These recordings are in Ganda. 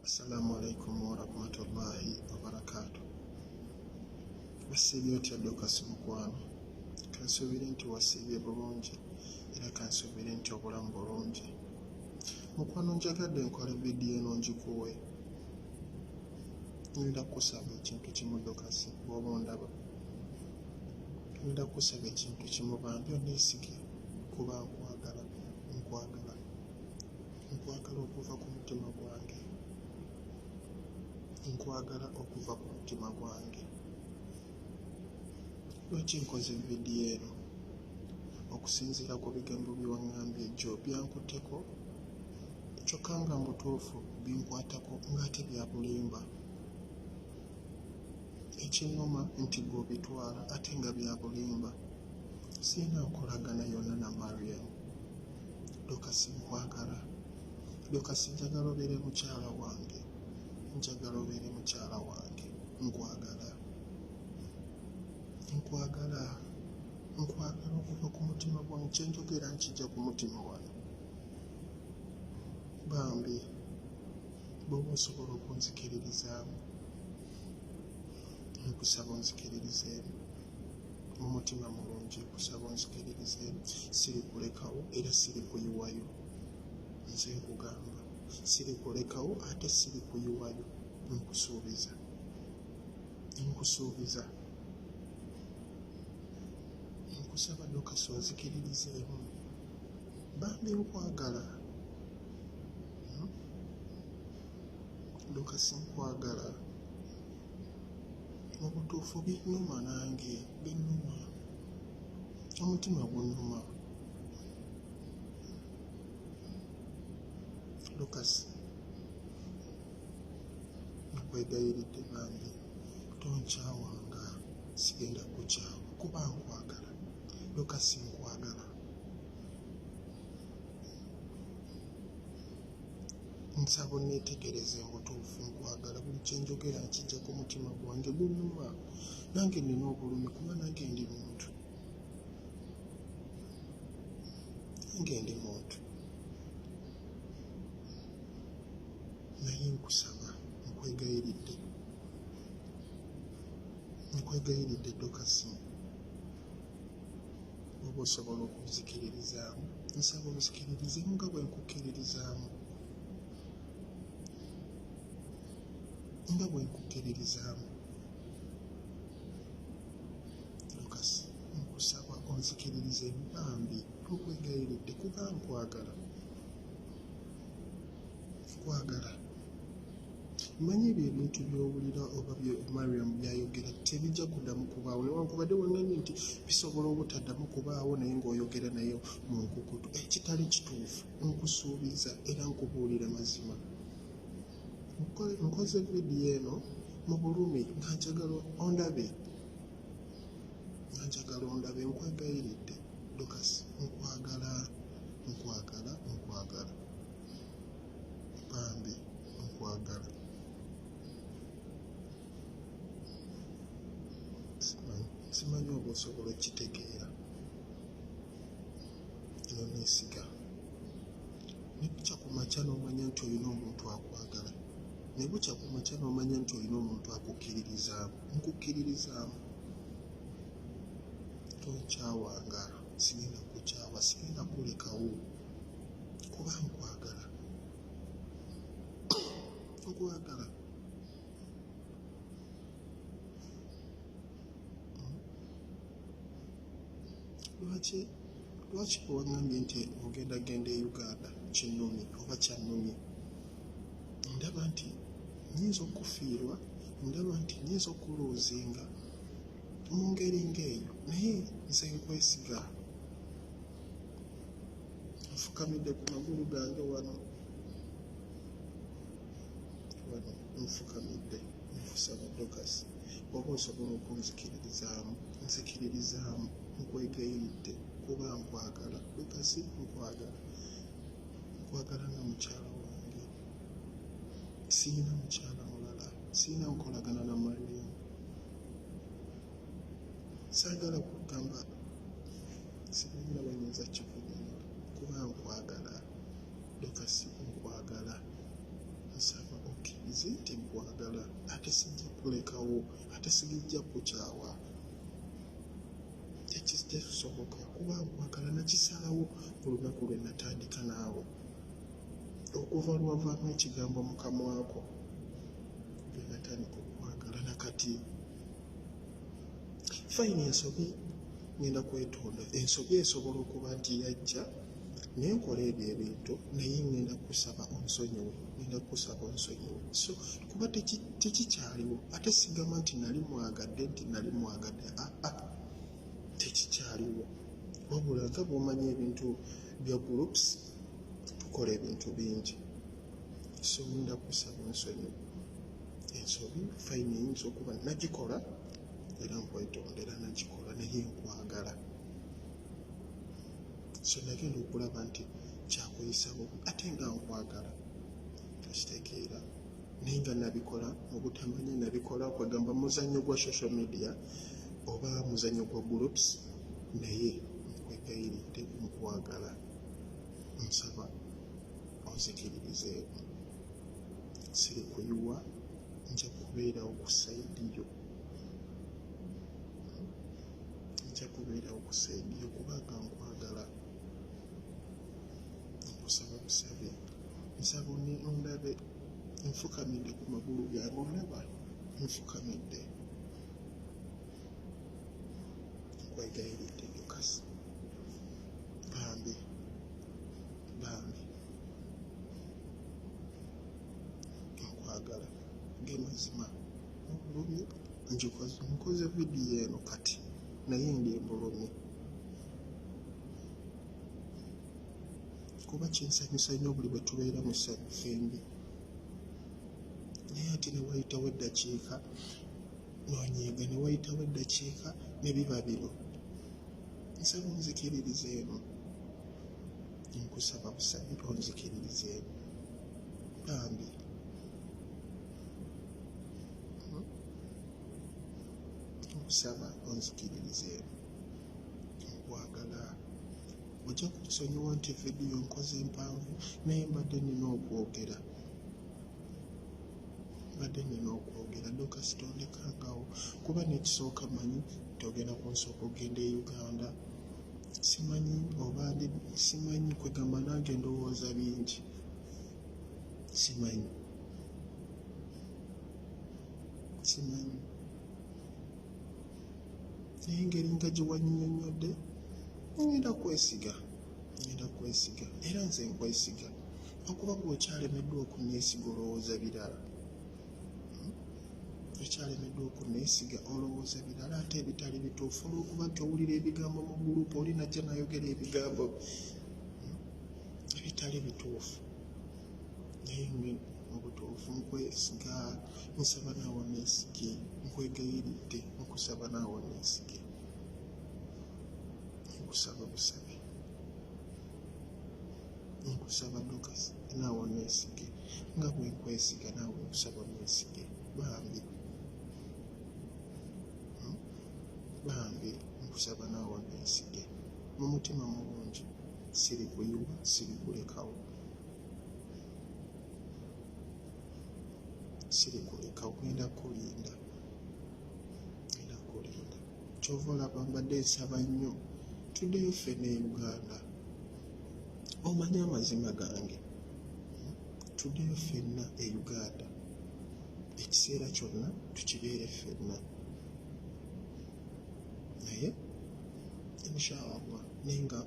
Assalamu alaikum warahmatullahi wabarakatuh. Wasiibye otya Dorcas mukwano? Kansuubire nti wasiibye bulungi era kansuubire nti obulamu bulungi. Mukwano, njagadde nkole vidiyo eno ngikuwe. Ngenda kukusaba ekintu kimu Dorcas, bw'oba ondaba. Ngenda kukusaba ekintu kimu bambi onneesige kuba nkwagala, nkwagala. Nkwagala okuva ku mutima gwange. Nkwagala okuva ku mutima gwange. Lwaki nkoze vidiyo eno? Okusinziira ku bigambo bye waŋŋambye jjo byankutteko kyokka nga mu butuufu binkwatako ng'ate bya bulimba. Ekinnuma nti ggwe obitwala ate nga bya bulimba. Sirina nkolagana yonna na Mariam. Dorcas nkwagala. Dorcas njagala obeere mukyala wange. Njagala obeere mukyala wange. Nkwagala. Nkwagala. Nkwagala okuva ku mutima gwange. Kye njogera nkijja ku mutima wano. Bambi bw'oba osobola okunzikiririzaamu, nkusaba onzikiririzeemu mu mutima mulungi, nkusaba onzikiririzeemu. Sirikulekawo era sirikuyiwayo. Nze nkugamba sirikulekawo ate sirikuyiwayo. Nkusuubiza, nkusuubiza. Nkusaba Dorcas onzikiririzeemu. Bambi nkwagala. Dorcas nkwagala. Mu butuufu binnuma nange, binnuma. Omutima gunnuma. Dorcas nkwegayiridde bambi tonkyawanga, sigenda kukukyawa kuba nkwagala. Dorcas nkwagala. Nsaba onneetegereze mu butuufu nkwagala. Buli kye njogera nkijja ku mutima gwange gunnuma. Nange nnina obulumi kuba nange ndi muntu. Nange ndi muntu. Naye nkusaba nkwegayiridde. Nkwegayiridde Dorcas. Oba osobola okunzikiririzaamu, nsaba onzikiririzeemu nga bwe nkukkiririzaamu. Nga bwe nkukkiririzaamu. Dorcas nkusaba onzikiririzeemu bambi nkwegayiridde kuba nkwagala. Nkwagala. Mmanyi ebyo ebintu by'owulira oba Mariam by'ayogera tebijja kuddamu kubaawo newankubadde waŋŋambye nti bisobola obutaddamu kubaawo naye ng'oyogera naye mu nkukutu ekitali kituufu. Nkusuubiza era nkubuulira mazima. Nkoze vidiyo eno mu bulumi nga njagala ondabe. Nga njagala ondabe nkwegayiridde Dorcas nkwagala, nkwagala, nkwagala. Bambi nkwagala. Simanyi oba osobola okukitegeera. Eno neesiga. Ne bukya ku makya n'omanya nti olina omuntu akwagala. Ne bukya ku makya n'omanya nti olina omuntu akukkiririzaamu. Nkukkiririzaamu. Tonkyawanga, sigenda kukukyawa, sigenda kukulekawo kuba nkwagala. Nkwagala. Lwaki bwe waŋŋambye nti ogenda genda e Uganda kinnumye oba kyannumye? Ndaba nti nnyinza okufiirwa, ndaba nti nnyinza okuluuzinga mu ngeri ng'eyo naye nze nkwesiga. Nfukamidde ku magulu gange wano. Wano nfukamidde nkusaba Dorcas oba osobola okunzikiririzaamu, nzikiririzaamu nkwegayiridde kuba nkwagala. Dorcas nkwagala. Nkwagala nga mukyala wange. Sirina mukyala mulala, sirina nkolagana na Mariam. Saagala kugamba simanyi na bwe nnyinza kikunyonnyola kuba nkwagala. Dorcas nkwagala. Nsaba okkirize. buwulizi nti nkwagala, ate sijja kulekawo, ate sijja kukyawa. Tekisoboka kuba nkwagala, nakisalawo ku lunaku lwe natandika naawe. Okuva lwavaamu ekigambo mu kamwako lwe natandika okwagala, nakati fine. Ensobi ngenda kwetonda, ensobi esobola okuba nti yajja nenkola ebyo ebintu, naye ngenda kusaba onsonyiwe, ngenda kusaba onsonyiwe. So kuba tekikyaliwo, ate sigamba nti nali mwagadde, nti nali mwagadde, aa, tekikyaliwo. Wabula nga bw'omanyi ebintu bya groups, tukola ebintu bingi. So ngenda kusaba onsonyiwe ensobi. Fine, eyinza okuba nagikola era nkwetondera, nagikola, naye nkwagala. So nagenda okulaba nti kyakuyisa bubi, ate nga nkwagala, okitegeera? Naye nga nabikola mu butamanya, nabikola kwegamba muzannyo gwa social media oba muzannyo gwa groups, naye nkwegayiridde, nkwagala, nsaba onzikiririzeemu. Sirikuyiwa, nja kubeerawo ku side yo, nja kubeerawo ku side yo kubanga nkwagala. Nkusaba busabe, nsaba ondabe, nfukamidde ku magulu gange, ondaba, nfukamidde, nkwegayiridde Dorcas, bambi, bambi, nkwagala. Ge mazima, obulumi nkoze vidiyo eno kati, naye ndi mbulumi kuba kinsanyusa nnyo buli bwe tubeera mu ssanyu ffembi, naye ate ne wayitawo eddakiika nonyiiga, ne wayitawo eddakiika ne biba bino. Nsaba onzikiririzeemu, nkusaba busabi onzikiririzeemu, bambi. Nkusaba onzikiririzeemu, nkwagala. Ojja kunsonyiwa nti vidiyo nkoze mpanvu, naye mbadde nina okwogera, mbadde nina okwogera. Dorcas, tondekangawo, kuba nekisooka manyi nti ogenda kunsooka okugenda e Uganda. Simanyi oba ndi, simanyi, kwegamba nange ndowooza bingi, simanyi, simanyi, naye engeri nga gye wannyonnyodde, ngenda kwesiga, ngenda kwesiga, era nze nkwesiga. Okuba gwe okyalemeddwa okunneesiga, olowooza birala. Okyalemeddwa okunneesiga, olowooza birala ate ebitali bituufu, olwokuba nti owulira ebigambo mu group, oli najja nayogera ebigambo ebitali bituufu. Naye mu butuufu nkwesiga, nsaba naawe onneesige, nkwegayiridde, nkusaba naawe onneesige, nkusaba busabe, nkusaba Dorcas naawe onneesige nga bwe nkwesiga, naawe nkusaba onneesige, bambi, bambi, nkusaba naawe onneesige mu mutima mulungi. Sirikuyiwa, sirikulekawo, sirikulekawo, ngenda kulinda, ngenda kulinda. Kyova olaba mbadde nsaba nnyo tuddeyo ffenna e Uganda. Omanyi amazima gange, tuddeyo ffenna e Uganda, ekiseera kyonna tukibeere ffenna. Naye inshallah, naye nga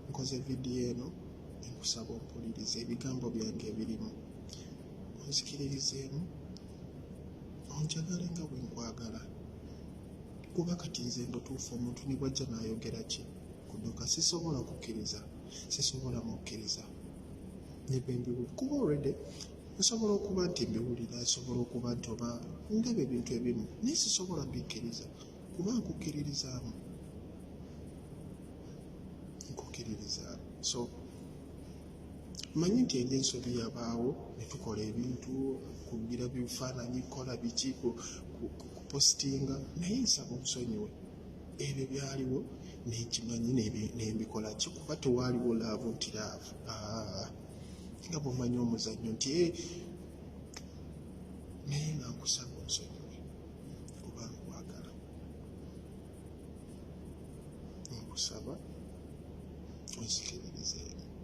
nkoze vidiyo eno, nkusaba ompulirize ebigambo byange ebirimu, onzikiririzeemu, onjagale nga bwe nkwagala, kuba kati nze mbutuufu omuntu ne bwajja n'ayogera ki ku Dorcas, sisobola kukkiriza, sisobola mukkiriza ne bwe mbiwulira, kuba already nsobola okuba nti mbiwulira, nsobola okuba nti oba ndaba ebintu ebimu, naye sisobola bikkiriza kuba nkukkiririzaamu, nkukkiririzaamu. So manyi nti eri ensobi yabaawo ne tukola ebintu, kugira bifaananyi, kukola biki, kupositinga, naye nsaba onsonyiwe ebyo byaliwo, nenkimanyi nembikola ki, kuba tewaaliwo love nti love, nga bwomanyi omuzannyo nti Naye nga nkusaba onsonyiwe kuba nkwagala. Nkusaba onzikiririzeemu.